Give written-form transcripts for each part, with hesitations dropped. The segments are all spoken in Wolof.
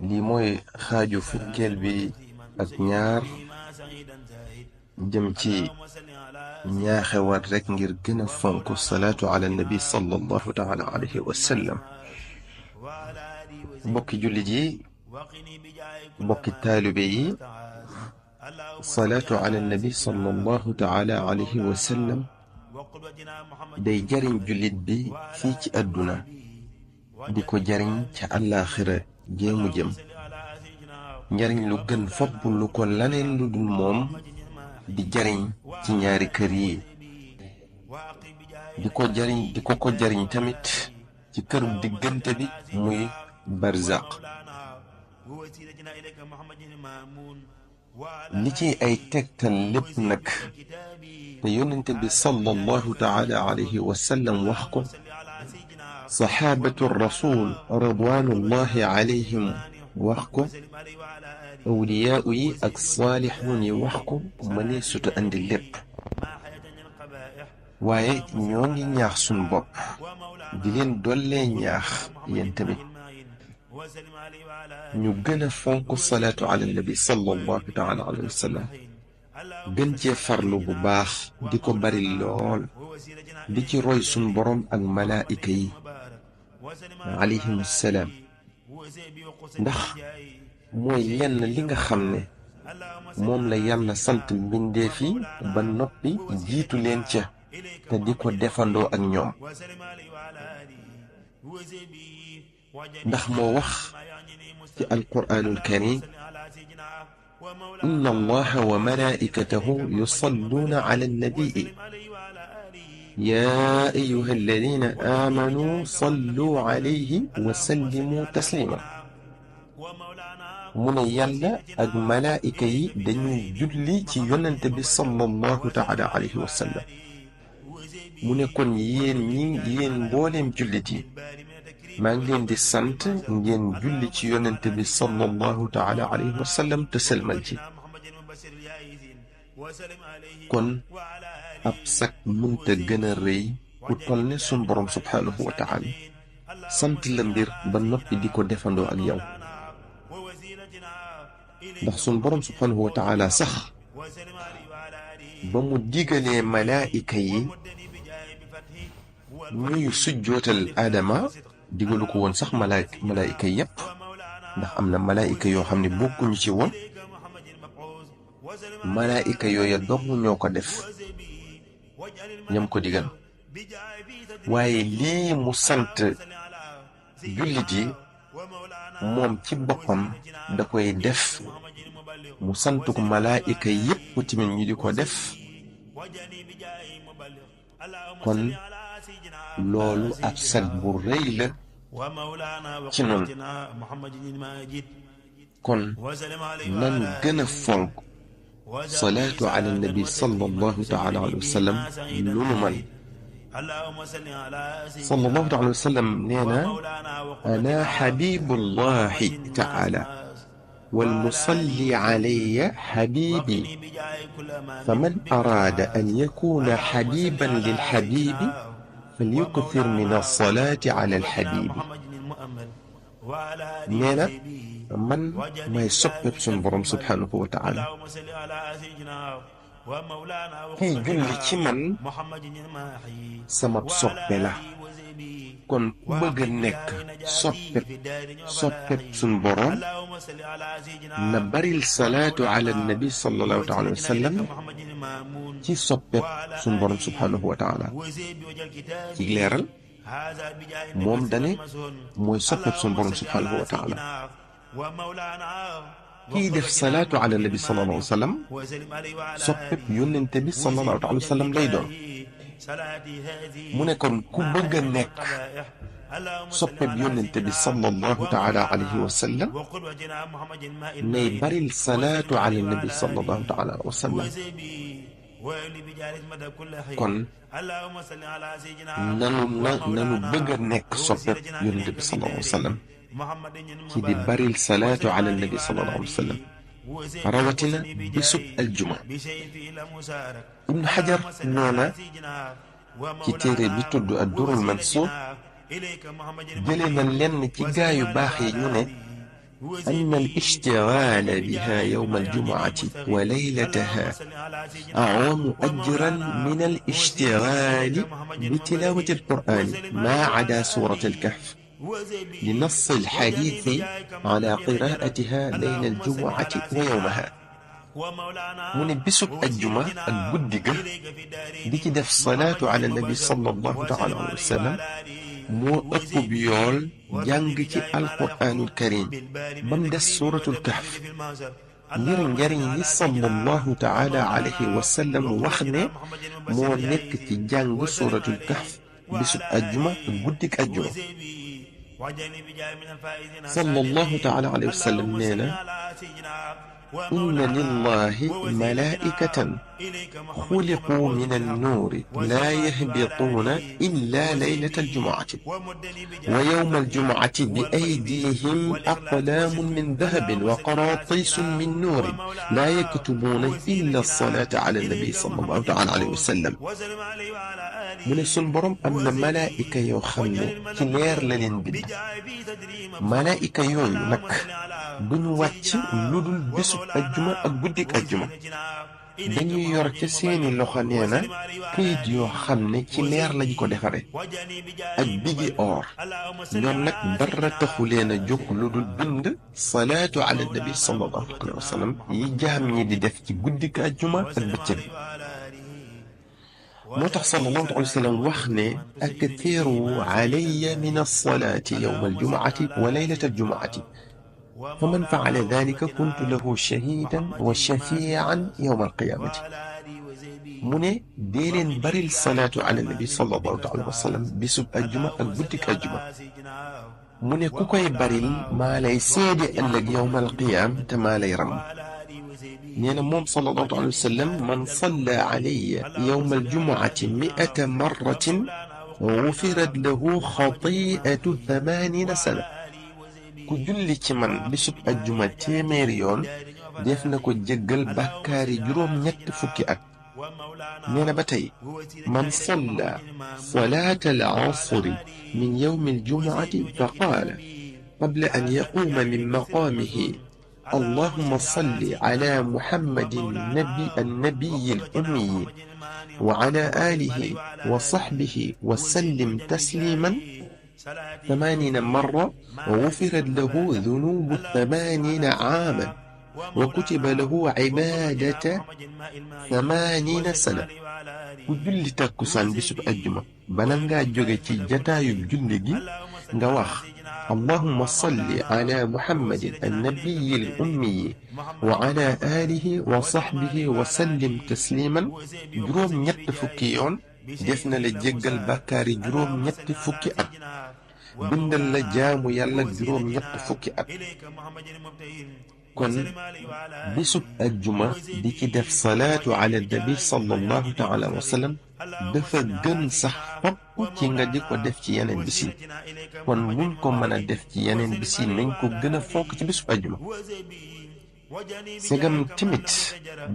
lii mooy xaaju fukkeel bi ak ñaar jëm ci ñaaxewaat rekk ngir gën a fonk salaatu ala nabi sallallahu taala alayhi wa sallam. bokki jullit yi, bokki taalibe yi, salaatu ala nabi sallallahu taala alayhi wa sallam day jariñ jullit bi fii ci àdduna di ko jariñ ca àllaaxira jéemu jëm, njariñ lu gën fopp lu ko laneen lu dul moom di jariñ ci ñaari kër yi, di ko jariñ tamit ci këru diggante bi muy barzaq. li ci ay tegtal lépp nag te yonente bi sallallahu taala alayhi wa sallam wax ko, saxaabatu rasul ridwanullahi alayhim wax ko, awliyaa yi ak saalixuun yi wax ko, mënee suta andi lépp. waaye ñoo ngi ñaax suñ bopp di leen dollee ñaax yéen tamit ñu gën a fonk salaatu ala nabi sallallahu taala alayhi wa sallam, gën cee farlu bu baax di ko bari lool, di ci roy suñ boroom ak malaayika yi alayhimu salaam, ndax mooy lenn li nga xam ne moom la yàlla sant mbindeef yi ba noppi jiitu leen ca te di ko defandoo ak ñoom. ndax moo wax ci alquraanul karim, inna allaha wa malaa'ikatahu yusalluuna ala annabii yaa ayyuha alladina aamanuu sallu alayhi wa sallimu taslima. mu ne yàlla ak malaayika yi dañuy julli ci yonente bi sallallahu taala alayhi wa sallam. mu ne kon yéen mbooleem jullit yi, maa ngi leen di sant ngeen julli ci yonente bi sallallahu taala alayhi wa sallam te sëlmal ci. kon ab sak mënta gën a rëy ku toll ne sun borom subhaanahu wa taala sant la mbir ba noppi di ko defandoo ak yow. ndax sun borom subhaanahu wa taala sax ba mu digalee malaayika yi ñuy sujjootal aadama, digalu ko woon sax malaayika yépp, ndax am na malaayika yoo xam ne bokkuñu ci woon. malaayika yooya dong ñoo ko def, ñam ko digal. waaye lii mu sant jullit yi moom ci boppam da koy def, mu sant ko malaayika yépp tamit ñu di ko def. kon loolu ab sag bu rëy la ci noonu. kon nan gën a fonk salaatu ala nabi sallallahu taala alayhi wa sallam lu nu man. sallallahu taala alayhi wa sallam nee na, ana xabibullahi taala والمصلي علي حبيبي، فمن أراد أن يكون حبيبا للحبيب فليكثر من الصلاة على الحبيب. nee na man may soppeb sun borom subhaanahu wa taala, kii julli ci man sama soppe la. kon ku bëgg a nekk soppeb sun borom na baril salaatu ala nabi sallallahu taala wa sallam ci soppeb sun borom subhaanahu wa taala. ci leeral moom dane mooy soppeb sun borom subhaanahu wa taala. kii def salaatu ala nabi sallallahu alayhi wa sallam soppeb yónnente bi sallallahu alayhi wa sallam lay doon. mu ne kon ku bëgg a nekk soppeb yónnente bi sallallahu taala alayhi wa sallam nay baril salaatu ala nabi sallallahu taala alayhi wa sallam. kon nanu bëgg a nekk soppeb yónnente bi sallallahu alayhi wa sallam ci di baril salaatu ala nabi sallallahu alayhi wa sallam, rawatina bisub aljuma. ibnu xajar nee na ci téere bi tudd ad-durrul mansuur, jële na lenn ci gaayu baax yi ñu ne أن الاشتغال بها يوم الجمعة وليلتها أعظم أجرا من الاشتغال بتلاوة القرآن ما عدا سورة الكهف، لنص الحديث على قراءتها ليل الجمعة ويومها. mu ne bisub ajjuma ak guddi ga di ci def salaatu ala nabi sallallahu taala alayhi wa sallam moo ëpp bi yool jàng ci alquraanul karim ba mu des suuratul kahf, ngir njariñ li sallallahu taala alayhi wa sallam wax ne moo nekk ci jàng suuratul kahf bisub ajjuma ak guddik ajjuma. sallallahu taala alayhi wa sallam nee na inna lillahi malaa'ikatan xuliquu min annuuri laa yahbituuna illaa laylata aljumuati wa yawma aljumuati bi aydihim aqlaamun min dahabin wa qaraatiisun min nuurin laa yaktubuuna illa alsalaata ala annabi sallallahu taala alayhi wa sallam. mu ne sun borom am na malaa'ika yoo xam ne ci leer la leen bind. malaa'ika yooyu nag duñu wàcc lu dul bésub ajjuma ak guddik ajjuma. dañuy yor ca seeni loxo nee na këyit yoo xam ne ci leer lañ ko defare ak bigi or. ñoom nag dara taxu leen a jóg lu dul bind salaatu ala nabi sallallahu alayhi wa sallam yi jaam ñi di def ci guddik ajjuma ak bëccëg. moo tax sallallahu alayhi wa sallam wax ne aktiru alayya min alsalaati yowma aljumuati wa laylata aljumuati fa man faala dalika kuntu lahu shahidan wa shafian yowma alqiyamati. mu ne dee leen baril salaatu ala nabi sallallahu alayhi wa sallam bisub ajjuma ak guddik ajjuma. mu ne ku koy baril maa lay seede ëllëg yowma alqiyam te maa lay ram. nee na moom sallallahu alayhi wa sallam man salla alayya yowma aljumuati 100 marratin gufirat lahu xati'atu 80 sana. ku julli ci man bisub ajjuma téeméeri yoon def na ko jéggal bàkkaari juróom-ñett fukki at. nee na ba tey man salla salaata al asri min yowmi aljumuati fa qaala qabla an yaquuma min maqaamihi allahumma salli ala muhammadin annabiyi al-ummi wa ala alihi wa sahbihi wa sallim tasliman 80 مرة وغفرت له ذنوب 80 عاما وكتب له عبادة 80 سنة. ku julli takkusaan bisub ajjuma bala ngaa jóge ci jataayub julli gi nga wax allahumma salli ala muhammadin annabiyi al-ummi wa ala alihi wa sahbihi wa sallim tasliman juróom-ñett fukki yoon def na la jéggal bàkkaari juróom-ñetti fukki at, bindal la jaamu yàlla juróom-ñett fukki at. kon bisub ajjuma di ci def salaatu ala nabi sallallahu taala wa sallam dafa gën sax fopp ci nga di ko def ci yeneen bis yi. kon muñ ko mën a def ci yeneen bis yi nañ ko gën a fonk ci bisub ajjuma. segam timit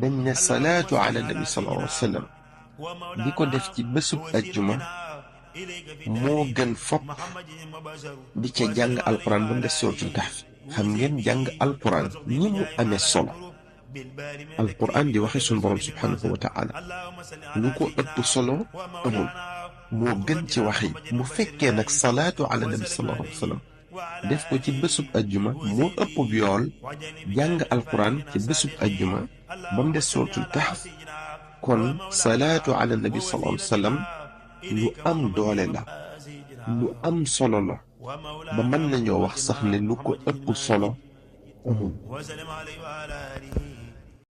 dañ ne salaatu ala nabi sallallahu alayhi wa sallam di ko def ci bésub ajjuma moo gën fopp di ca jàng alquran ba mu des suratul kahf. xam ngeen jàng alquran ñi mu amee solo. alquran di waxe suñu borom subhanahu wa taala lu ko ëpp solo amul, moo gën ci wax yi. mu fekkee nag salaatu ala nabi sallallahu alayhi wa sallam def ko ci bésub ajjuma moo ëpp bi yool jàng alquran ci bésub ajjuma ba mu des suratul kahf. kon salaatu ala nabi sallallahu alayhi wa sallam lu am doole la, lu am solo la, ba mën nañoo wax sax ne lu ko ëpp solo amul.